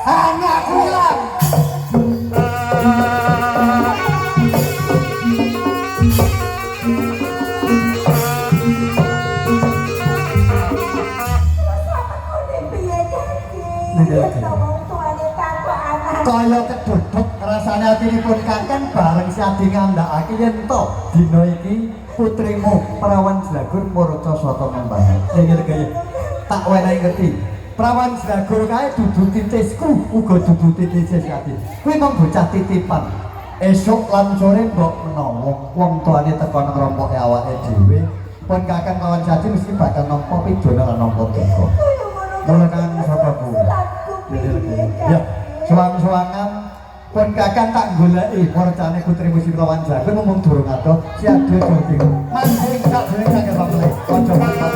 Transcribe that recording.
Anakku ilang. Kaya keduduk rasane atinipun kakang bareng si Adi ngandhakake yen to dina iki putrimu Prawan Jlagur murca saka ngembang. Iki kaya tak wenehi ngerti. Prawan Jlagur kae dudu titisku, uga dudu titise si Adi. Kuwi mung bocah titipan. Esuk lan sore mbok menawa wong tuane teko nang rompoke awake dhewe, pun kakang Prawan si Adi mesti bakal nampa pidana lan nampa duka. Mula kang sapa kuwi? Ya, suwang-suwangan pun kakang tak goleki murcane putri Musi Prawan Jlagur mung durung adoh si Adi aja bingung. Mancing sak dereng saged pamelih. Aja mati.